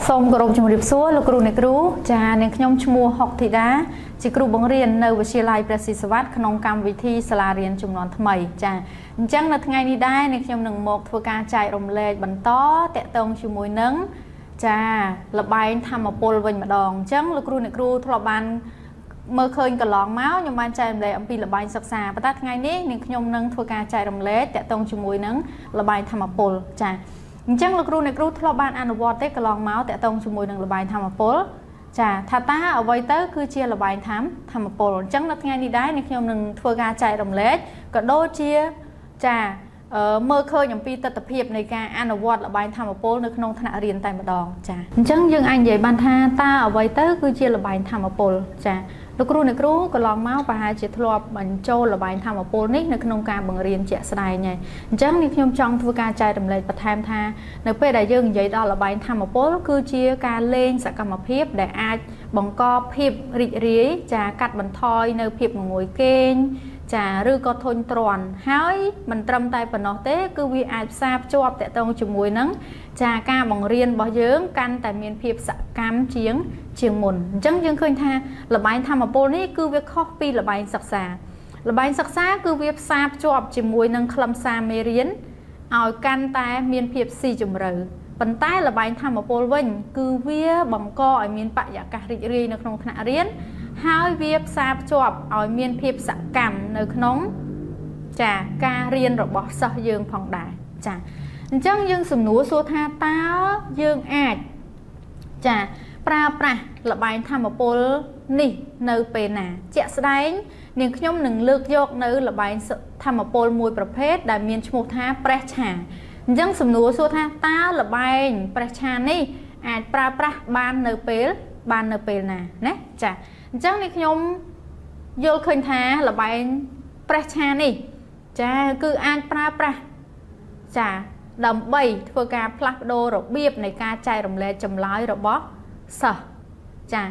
សូមគោរពជំរាបសួរលោកគ្រូអ្នកគ្រូចានាងខ្ញុំឈ្មោះហុកធីតាជាគ្រូបង្រៀននៅវិទ្យាល័យព្រះស៊ីសុវត្ថិក្នុងកម្មវិធីសាលារៀនជំនាន់ថ្មីចាអញ្ចឹងនៅថ្ងៃនេះដែរនាងខ្ញុំនឹងមកធ្វើការចែករំលែកបន្តតាក់ទងជាមួយនឹងចាលបែងធម្មពលវិញម្ដងអញ្ចឹងលោកគ្រូអ្នកគ្រូធ្លាប់បានមើលឃើញកន្លងមកខ្ញុំបានចែករំលែកអំពីលបែងសិក្សាប៉ុន្តែថ្ងៃនេះនាងខ្ញុំនឹងធ្វើការចែករំលែកតាក់ទងជាមួយនឹងលបែងធម្មពលចាអញ្ចឹងលោកគ្រូអ្នកគ្រូធ្លាប់បានអនុវត្តទេកន្លងមកតាក់ទងជាមួយនឹងលបែងធម្មពលចាថាតើអ្វីទៅគឺជាលបែងធម្មពលអញ្ចឹងនៅថ្ងៃនេះដែរនាងខ្ញុំនឹងធ្វើការចែករំលែកក៏ដូចជាចាមើលឃើញអំពីទស្សនវិជ្ជានៃការអនុវត្តលបែងធម្មពលនៅក្នុងថ្នាក់រៀនតែម្ដងចាអញ្ចឹងយើងអាចនិយាយបានថាតើអ្វីទៅគឺជាលបែងធម្មពលចាលោកគ្រូអ្នកគ្រូកន្លងមកប្រហែលជាធ្លាប់បញ្ចូលលបែងធម្មពលនេះនៅក្នុងការបង្រៀនជាក់ស្ដែងហើយអញ្ចឹងនេះខ្ញុំចង់ធ្វើការចែករំលែកបន្ថែមថានៅពេលដែលយើងនិយាយដល់លបែងធម្មពលគឺជាការលេងសកម្មភាពដែលអាចបង្កភាពរីករាយចាកាត់បន្ថយនៅភាពងងុយគេងចាឬក៏ធុញទ្រាន់ហើយមិនត្រឹមតែប៉ុណ្ណោះទេគឺវាអាចផ្សារភ្ជាប់តាក់ទងជាមួយនឹងចាការបង្រៀនរបស់យើងកាន់តែមានភាពសកម្មជាងមុនអញ្ចឹងយើងឃើញថាលបែងធម្មពលនេះគឺវាខុសពីលបែងសិក្សាលបែងសិក្សាគឺវាផ្សារភ្ជាប់ជាមួយនឹងខ្លឹមសារមេរៀនឲ្យកាន់តែមានភាពស៊ីជម្រៅប៉ុន្តែលបែងធម្មពលវិញគឺវាបង្កឲ្យមានបរិយាកាសរីករាយនៅក្នុងថ្នាក់រៀនហើយវាផ្សារភ្ជាប់ឲ្យមានភាពសកម្មនៅក្នុងចាការរៀនរបស់សិស្សយើងផងដែរចាអញ្ចឹងយើងសំណួរសួរថាតើយើងអាចចាប្រើប្រាស់លបែងធម្មពលនេះនៅពេលណាជាក់ស្ដែងនាងខ្ញុំនឹងលើកយកនៅលបែងធម្មពលមួយប្រភេទដែលមានឈ្មោះថាប្រេះឆាអញ្ចឹងសំណួរសួរថាតើលបែងប្រេះឆានេះអាចប្រើប្រាស់បាននៅពេលណាណាចាអញ្ចឹងនេះខ្ញុំយល់ឃើញថាលបែងប្រេះឆានេះចាគឺអាចប្រើប្រាស់ចាដើម្បីធ្វើការផ្លាស់ប្ដូររបៀបនៃការចែករំលែកចម្លើយរបស់សិស្សចា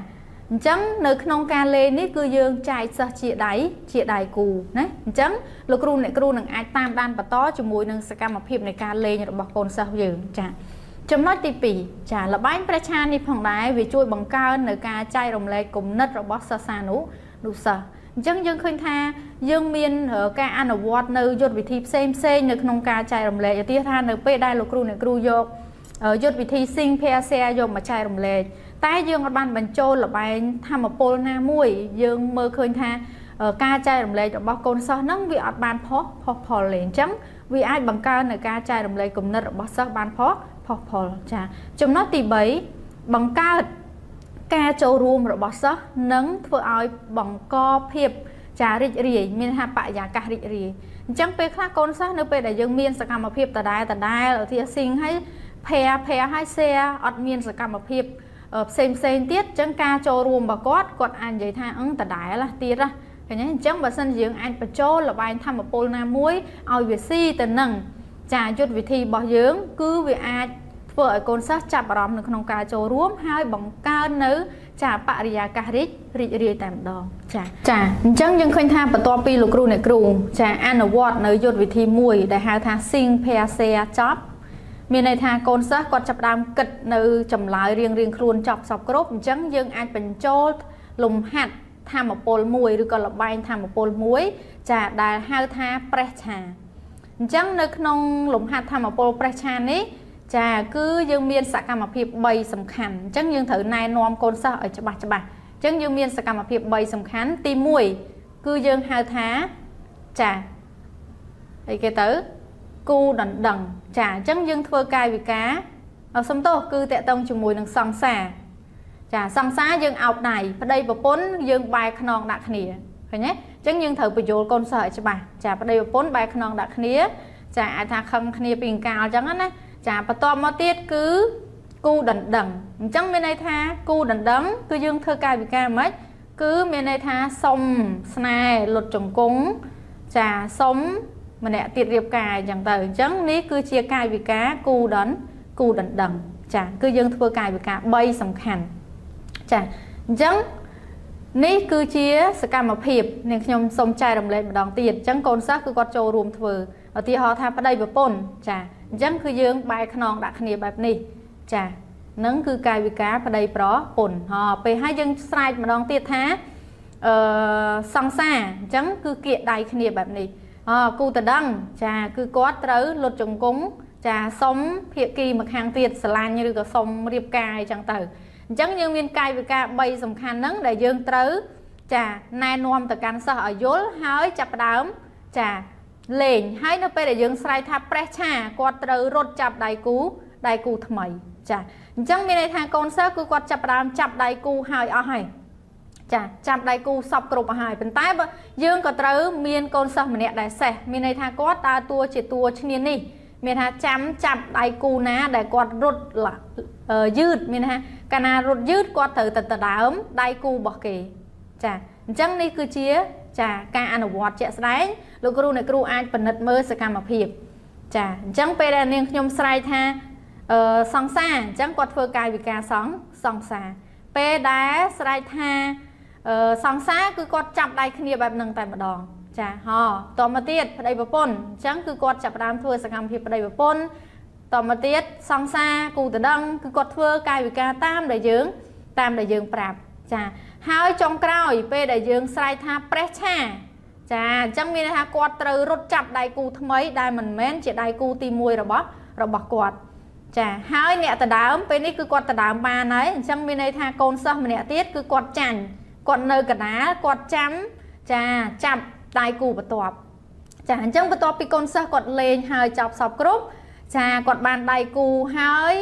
អញ្ចឹងនៅក្នុងការលេងនេះគឺយើងចែកសិស្សជាដៃគូណាអញ្ចឹងលោកគ្រូអ្នកគ្រូនឹងអាចតាមដានបន្តជាមួយនឹងសកម្មភាពនៃការលេងរបស់កូនសិស្សយើងចាចំណុចទី2ចាលបែងប្រេះឆានេះផងដែរវាជួយបង្កើននៅការចែករំលែកគំនិតរបស់សិស្សានុសិស្សអញ្ចឹងយើងឃើញថាយើងមានការអនុវត្តនៅយុទ្ធវិធីផ្សេងផ្សេងនៅក្នុងការចែករំលែកឧទាហរណ៍ថានៅពេលដែលលោកគ្រូអ្នកគ្រូយកយុទ្ធវិធី Think Pair Share យកមកចែករំលែកតែយើងអត់បានបញ្ចូលលបែងធម្មពលណាមួយយើងមើលឃើញថាការចែករំលែករបស់កូនសិស្សហ្នឹងវាអត់បានផុសផលទេអញ្ចឹងវាអាចបង្កើននៅការចែករំលែកគំនិតរបស់សិស្សបានផុសផលចាចំណុចទី3បង្កើតការចូលរួមរបស់សិស្សនិងធ្វើឲ្យបង្កភាពចារីករាយមានថាបរិយាកាសរីករាយអញ្ចឹងពេលខ្លះកូនសិស្សនៅពេលដែលយើងមានសកម្មភាពដដែលឧទាហរណ៍ Think ហើយ Pair ហើយ Share អត់មានសកម្មភាពផ្សេងទៀតអញ្ចឹងការចូលរួមរបស់គាត់អាចនិយាយថាដដែលទៀតណាឃើញទេអញ្ចឹងបើសិនជាយើងអាចបញ្ចូលលបែងធម្មពលណាមួយឲ្យវាស៊ីទៅនឹងចាយុទ្ធវិធីរបស់យើងគឺវាអាចធ្វើឲ្យកូនសិស្សចាប់អារម្មណ៍នៅក្នុងការចូលរួមហើយបង្កើននៅចាបរិយាកាសរីករាយតែម្ដងចាអញ្ចឹងយើងឃើញថាបន្ទាប់ពីលោកគ្រូអ្នកគ្រូចាអនុវត្តនៅយុទ្ធវិធីមួយដែលហៅថា Think Pair Share ចប់មានន័យថាកូនសិស្សគាត់ចាប់ផ្ដើមគិតនៅចម្លើយរៀងៗខ្លួនចប់សពគ្រប់អញ្ចឹងយើងអាចបញ្ចូលលំហាត់ធម្មពលមួយឬក៏លបែងធម្មពលមួយចាដែលហៅថាប្រេះឆាអញ្ចឹងនៅក្នុងលំហាត់ធម្មពលប្រេះឆានេះចាគឺយើងមានសកម្មភាព3សំខាន់អញ្ចឹងយើងត្រូវណែនាំកូនសិស្សឲ្យច្បាស់អញ្ចឹងយើងមានសកម្មភាព3សំខាន់ទី1គឺយើងហៅថាចាអីគេទៅគូដណ្ដឹងចាអញ្ចឹងយើងធ្វើកាយវិការសំទោសគឺតកតងជាមួយនឹងសង្សារចាសង្សារយើងអោបដៃប្តីប្រពន្ធយើងបែរខ្នងដាក់គ្នាឃើញទេអញ្ចឹងយើងត្រូវបញ្យល់កូនសិស្សឲ្យច្បាស់ចាប្តីប្រពន្ធបែរខ្នងដាក់គ្នាចាអាចថាខឹងគ្នាពីអង្កាលអញ្ចឹងណាចាបន្ទាប់មកទៀតគឺគូដណ្ដឹងអញ្ចឹងមានន័យថាគូដណ្ដឹងគឺយើងធ្វើកាយវិការម៉េចគឺមានន័យថាសុំស្នេហ៍លុតជង្គង់ចាសុំម្នាក់ទៀតរៀបការអញ្ចឹងទៅអញ្ចឹងនេះគឺជាកាយវិការគូដណ្ដឹងចាគឺយើងធ្វើកាយវិការ3សំខាន់ចាអញ្ចឹង នេះគឺជាសកម្មភាពនាងខ្ញុំសូមចែករំលែកម្ដងទៀតអញ្ចឹងកូនសិស្សគឺគាត់ចូលរួមធ្វើឧទាហរណ៍ថាប្តីប្រពន្ធចា អញ្ចឹងគឺយើងបែរខ្នងដាក់គ្នាបែបនេះចានឹងគឺកាយវិការប្តីប្រពន្ធហពេលហើយយើងស្រែកម្ដងទៀតថាសង្សារអញ្ចឹងគឺគៀកដៃគ្នាបែបនេះគូតដឹងចាគឺគាត់ត្រូវលុតជង្គង់ចាសុំភាគីម្ខាងទៀតស្រឡាញ់ឬក៏សុំរៀបការអីចឹងទៅអញ្ចឹងយើងមានកាយវិការ3សំខាន់ហ្នឹងដែលយើងត្រូវចាណែនាំទៅកាន់សិស្សឲ្យយល់ហើយចាប់ផ្ដើមចាលេងហើយនៅពេលដែលយើងស្រែកថាប្រេះឆាគាត់ត្រូវរត់ចាប់ដៃគូថ្មីចាអញ្ចឹងមានន័យថាកូនសិស្សគឺគាត់ចាប់ផ្ដើមចាប់ដៃគូហើយអស់ហើយចាចាប់ដៃគូសពគ្រប់អស់ហើយប៉ុន្តែបើយើងក៏ត្រូវមានកូនសិស្សម្នាក់ដែលសេះមានន័យថាគាត់ដើរតួជាតួឈ្នានីសមានថាចាំចាប់ដៃគូណាដែលគាត់រត់យឺតមានថាកាលណារត់យឺតគាត់ត្រូវទៅដើមដៃគូរបស់គេចាអញ្ចឹងនេះគឺជាចាការអនុវត្តជាក់ស្ដែងលោកគ្រូអ្នកគ្រូអាចពិនិត្យមើលសកម្មភាពចាអញ្ចឹងពេលដែលនាងខ្ញុំស្រែកថាសង្សារអញ្ចឹងគាត់ធ្វើកាយវិការសង្សារពេលដែលស្រែកថាសង្សារគឺគាត់ចាប់ដៃគ្នាបែបហ្នឹងតែម្ដងចាហតមកទៀតប្តីប្រពន្ធអញ្ចឹងគឺគាត់ចាប់ផ្ដើមធ្វើសកម្មភាពប្តីប្រពន្ធតមកទៀតសង្សារគូតដឹងគឺគាត់ធ្វើកាយវិការតាមដែលយើងប្រាប់ចាហើយចុងក្រោយពេលដែលយើងស្រែកថាប្រេះឆាចាអញ្ចឹងមានន័យថាគាត់ត្រូវរត់ចាប់ដៃគូថ្មីដែលមិនមែនជាដៃគូទី1របស់គាត់ចាហើយអ្នកដដើមពេលនេះគឺគាត់ដដើមបានហើយអញ្ចឹងមានន័យថាកូនសិស្សម្នាក់ទៀតគឺគាត់ចាញ់គាត់នៅកណ្ដាលគាត់ចាំចាចាប់ដៃគូបន្ទាប់ចាអញ្ចឹងបន្ទាប់ពីកូនសិស្សគាត់លេងហើយចប់សពគ្រប់ចាគាត់បានដៃគូហើយ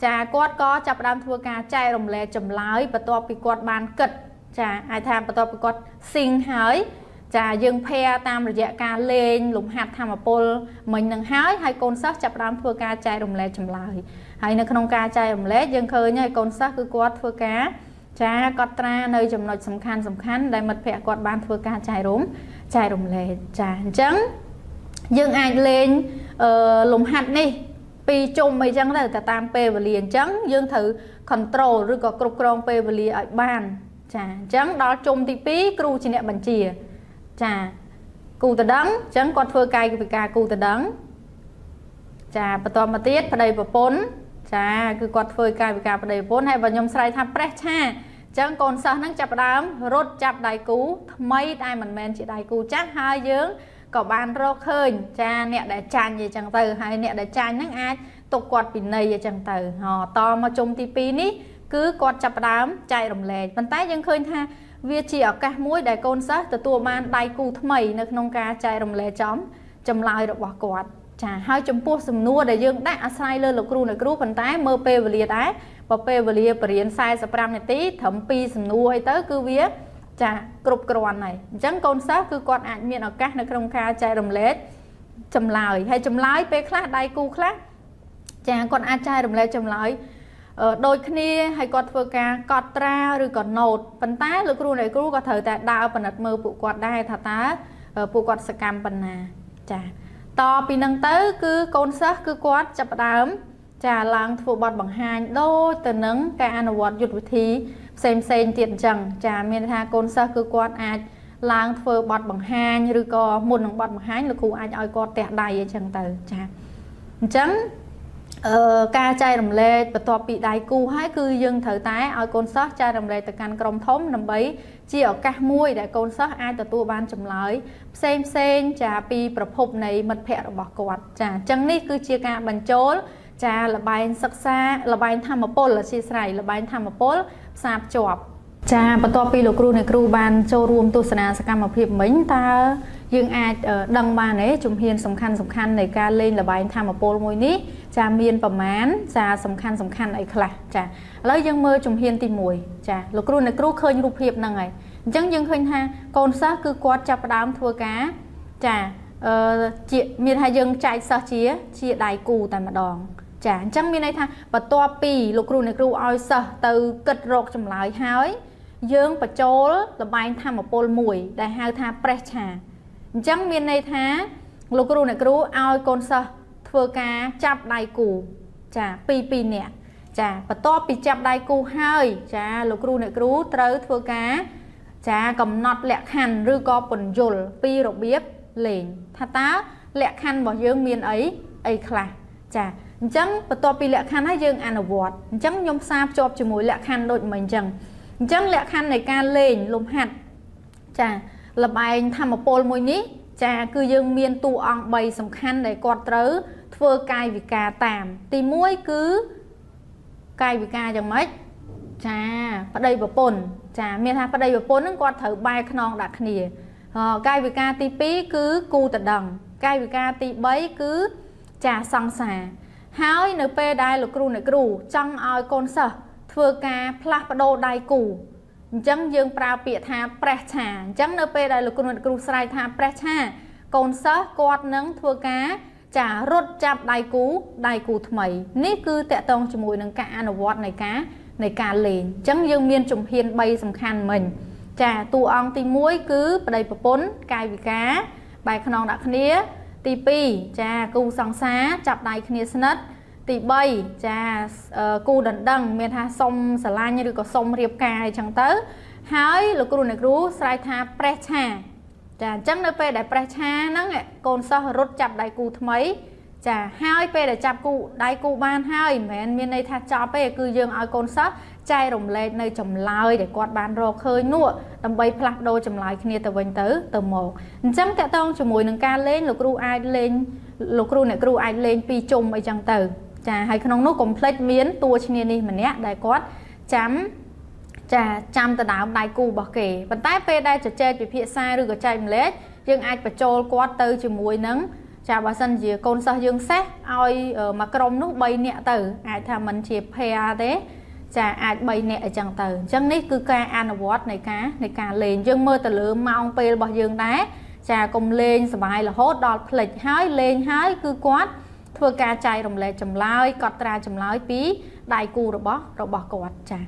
ចាគាត់ក៏ចាប់ផ្ដើមធ្វើការចែករំលែកចម្លើយបន្ទាប់ពីគាត់បានគិតចាអាចថាបន្ទាប់ពីគាត់ស៊ីងហើយចាយើងភែតាមរយៈការលេងលំហាត់ធម្មពលមិញនឹងហើយហើយកូនសិស្សចាប់ផ្ដើមធ្វើការចែករំលែកចម្លើយហើយនៅក្នុងការចែករំលែកយើងឃើញហើយកូនសិស្សគឺគាត់ធ្វើការចាកត់ត្រានៅចំណុចសំខាន់ដែលមិត្តភ័ក្តិគាត់បានធ្វើការចែករំលែកចាអញ្ចឹងយើងអាចលេងលំហាត់នេះពីជុំអីចឹងទៅតាមពេលវេលាអញ្ចឹងយើងត្រូវ control ឬក៏គ្រប់គ្រងពេលវេលាឲ្យបានចាអញ្ចឹងដល់ជុំទី2គ្រូជាអ្នកបញ្ជាចាគូតដឹងអញ្ចឹងគាត់ធ្វើកាយវិការគូតដឹងចាបន្តមកទៀតប្តីប្រពន្ធចាគឺគាត់ធ្វើកាយវិការប្តីប្រពន្ធហើយបើខ្ញុំស្រែកថាប្រេះឆាអញ្ចឹងកូនសិស្សហ្នឹងចាប់ផ្ដើមរត់ចាប់ដៃគូថ្មីដែលមិនមែនជាដៃគូចាស់ហើយយើងក៏បានរកឃើញចាអ្នកដែលចាញ់អីចឹងទៅហើយអ្នកដែលចាញ់ហ្នឹងអាចទុកគាត់ពិន័យអីចឹងទៅតមកជុំទី2នេះគឺគាត់ចាប់ផ្ដើមចែករំលែកប៉ុន្តែយើងឃើញថាវាជាឱកាសមួយដែលកូនសិស្សទទួលបានដៃគូថ្មីនៅក្នុងការចែករំលែកចម្លើយរបស់គាត់ចាហើយចំពោះសំណួរដែលយើងដាក់អាស្រ័យលើលោកគ្រូអ្នកគ្រូប៉ុន្តែមើលពេលវេលាដែរបើពេលវេលាបរៀន45នាទីត្រឹម2សំណួរអីទៅគឺវាចាគ្រប់គ្រាន់ហើយអញ្ចឹងកូនសិស្សគឺគាត់អាចមានឱកាសនៅក្នុងការចែករំលែកចម្លើយហើយចម្លើយពេលខ្លះដៃគូខ្លះចាគាត់អាចចែករំលែកចម្លើយដូចគ្នាហើយគាត់ធ្វើការកត់ត្រាឬក៏ណូតប៉ុន្តែលោកគ្រូអ្នកគ្រូក៏ត្រូវតែដើរពិនិត្យមើលពួកគាត់ដែរថាតើពួកគាត់សកម្មប៉ុណ្ណាចាតពីនឹងទៅគឺកូនសិស្សគឺគាត់ចាប់ផ្ដើមចាឡើងធ្វើបទបង្ហាញដូចទៅនឹងការអនុវត្តយុទ្ធវិធីផ្សេងទៀតអញ្ចឹងចាមានថាកូនសិស្សគឺគាត់អាចឡើងធ្វើបទបង្ហាញឬក៏មុននឹងបទបង្ហាញលោកគ្រូអាចឲ្យគាត់ទះដៃអញ្ចឹងទៅចាអញ្ចឹងការចែករំលែកបន្ទាប់ពីដៃគូហើយគឺយើងត្រូវតែឲ្យកូនសិស្សចែករំលែកទៅកាន់ក្រុមធំដើម្បីជាឱកាសមួយដែលកូនសិស្សអាចទទួលបានចម្លើយផ្សេងចាពីប្រភពនៃមិត្តភ័ក្តិរបស់គាត់ចាអញ្ចឹងនេះគឺជាការបញ្ចូលចាល្បែងសិក្សាល្បែងធម្មពលអធ្យាស្រ័យល្បែងធម្មពលផ្សារភ្ជាប់ចាបន្ទាប់ពីលោកគ្រូអ្នកគ្រូបានចូលរួមទស្សនាសកម្មភាពមិញតើយើងអាចដឹងបានទេជំហានសំខាន់នៃការលេងល្បែងធម្មពលមួយនេះចាមានប្រមាណចាសំខាន់អីខ្លះចាឥឡូវយើងមើលជំហានទី1ចាលោកគ្រូអ្នកគ្រូឃើញរូបភាពហ្នឹងហើយអញ្ចឹងយើងឃើញថាកូនសិស្សគឺគាត់ចាប់ផ្ដើមធ្វើការចាជាមានថាយើងចែកសិស្សជាដៃគូតែម្ដងចាអញ្ចឹងមានន័យថាបន្ទាប់ពីលោកគ្រូអ្នកគ្រូឲ្យសិស្សទៅគិតរកចម្លើយហើយយើងបញ្ចូលល្បែងធម្មពលមួយដែលហៅថាប្រេះឆាអញ្ចឹងមានន័យថាលោកគ្រូអ្នកគ្រូឲ្យកូនសិស្សធ្វើការចាប់ដៃគូចាពីរនាក់ចាបន្ទាប់ពីចាប់ដៃគូហើយចាលោកគ្រូអ្នកគ្រូត្រូវធ្វើការចាកំណត់លក្ខខណ្ឌឬក៏ពន្យល់ពីរបៀបលេងថាតើលក្ខខណ្ឌរបស់យើងមានអីខ្លះ ចាអញ្ចឹងបន្ទាប់ពីលក្ខខណ្ឌហើយយើងអនុវត្តអញ្ចឹងខ្ញុំផ្សារភ្ជាប់ជាមួយលក្ខខណ្ឌដូចមិញអញ្ចឹងអញ្ចឹងលក្ខខណ្ឌនៃការលេងលំហាត់ចាលបែងធម្មពលមួយនេះចាគឺយើងមានតួអង្គ3សំខាន់ដែលគាត់ត្រូវធ្វើកាយវិការតាមទី1គឺកាយវិការយ៉ាងម៉េចចាប្តីប្រពន្ធចាមានថាប្តីប្រពន្ធហ្នឹងគាត់ត្រូវបែរខ្នងដាក់គ្នាកាយវិការទី2គឺគូតដឹងកាយវិការទី3គឺចាសង្សារហើយនៅពេលដែលលោកគ្រូអ្នកគ្រូចង់ឲ្យកូនសិស្សធ្វើការផ្លាស់ប្ដូរដៃគូអញ្ចឹងយើងប្រើពាក្យថាប្រេះឆាអញ្ចឹងនៅពេលដែលលោកគ្រូអ្នកគ្រូស្រែកថាប្រេះឆាកូនសិស្សគាត់នឹងធ្វើការចារត់ចាប់ដៃគូថ្មីនេះគឺតកតងជាមួយនឹងការអនុវត្តនៃការលេងអញ្ចឹងយើងមានជំហាន3សំខាន់មិញចាតួអង្គទី1គឺប្តីប្រពន្ធកាយវិការបែរខ្នងដាក់គ្នាទី2ចាគូសង្សារចាប់ដៃគ្នាស្និទ្ធទី3ចាគូដណ្ដឹងមានថាសុំស្រឡាញ់ឬក៏សុំរៀបការអីចឹងទៅហើយលោកគ្រូអ្នកគ្រូស្រែកថាប្រេះឆាចាអញ្ចឹងនៅពេលដែលប្រេះឆាហ្នឹងកូនសិស្សរត់ចាប់ដៃគូថ្មីចាហើយពេលដែលចាប់គូដៃគូបានហើយមិនមែនមានន័យថាចប់ទេគឺយើងឲ្យកូនសិស្សចែករំលែកនៅចម្លើយដែលគាត់បានរកឃើញនោះដើម្បីផ្លាស់ប្ដូរចម្លើយគ្នាទៅវិញទៅមកអញ្ចឹងតកតងជាមួយនឹងការលេងលោកគ្រូអាចលេងលោកគ្រូអ្នកគ្រូអាចលេងពីរជុំអីចឹងទៅចាហើយក្នុងនោះកុំភ្លេចមានតួឈ្នានេះម្នាក់ដែលគាត់ចាំចាចាំទៅដើមដៃគូរបស់គេប៉ុន្តែពេលដែលជជែកពិភាក្សាឬក៏ចែកម្លែកយើងអាចបញ្ចូលគាត់ទៅជាមួយនឹងចាបើសិនជាកូនសិស្សយើងសេះឲ្យមួយក្រុមនោះ3នាក់ទៅអាចថាមិនជា pair ទេចាអាច3នាក់អញ្ចឹងទៅអញ្ចឹងនេះគឺការអនុវត្តនៃការលេងយើងមើលទៅលើម៉ោងពេលរបស់យើងដែរចាកុំលេងសប្បាយរហូតដល់ភ្លេចហើយលេងហើយគឺគាត់ធ្វើការចែករំលែកចម្លើយកត់ត្រាចម្លើយពីដៃគូរបស់គាត់ចា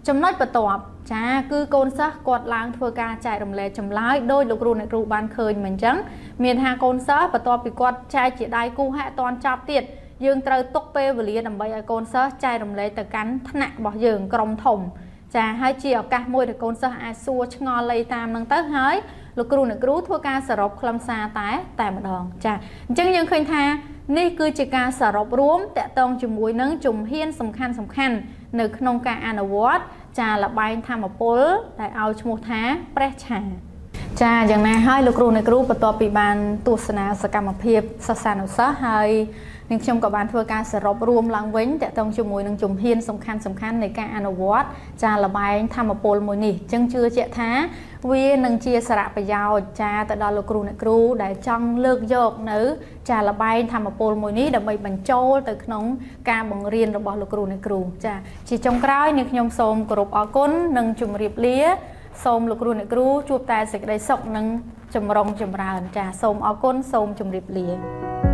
ចំណុចបន្ទាប់ចាគឺកូនសិស្សគាត់ឡើងធ្វើការចែករំលែកចម្លើយដោយលោកគ្រូអ្នកគ្រូបានឃើញមិនអញ្ចឹងមានថាកូនសិស្សបន្ទាប់ពីគាត់ចែកជាដៃគូហាក់អត់ទាន់ចប់ទៀតយើងត្រូវទុកពេលវេលាដើម្បីឲ្យកូនសិស្សចែករំលែកទៅកាន់ថ្នាក់របស់យើងក្រុមធំចាហើយជាឱកាសមួយដែលកូនសិស្សអាចសួរឆ្ងល់អីតាមនឹងទៅហើយលោកគ្រូអ្នកគ្រូធ្វើការសរុបខ្លឹមសារតែម្ដងចាអញ្ចឹងយើងឃើញថានេះគឺជាការសរុបរួមតកតងជាមួយនឹងជំហានសំខាន់នៅក្នុងការអនុវត្តចាលបែងធម្មពលដែលឲ្យឈ្មោះថាប្រេះឆាចាយ៉ាងណាហើយលោកគ្រូអ្នកគ្រូបន្ទាប់ពីបានទស្សនាសកម្មភាពសិស្សានុសិស្សហើយនាងខ្ញុំក៏បានធ្វើការសរុបរួមឡើងវិញតកតងជាមួយនឹងជំហានសំខាន់នៃការអនុវត្តចាលបែងធម្មពលមួយនេះអញ្ចឹងជឿជាក់ថាវានឹងជាសារៈប្រយោជន៍ចាទៅដល់លោកគ្រូអ្នកគ្រូដែលចង់លើកយកនៅចាលបែងធម្មពលមួយនេះដើម្បីបញ្ចូលទៅក្នុងការបង្រៀនរបស់លោកគ្រូអ្នកគ្រូចាជាចុងក្រោយនាងខ្ញុំសូមគោរពអរគុណនិងជម្រាបលាសូមលោកគ្រូអ្នកគ្រូជួបតែសេចក្តីសុខនិងចម្រុងចម្រើនចាសូមអរគុណសូមជម្រាបលា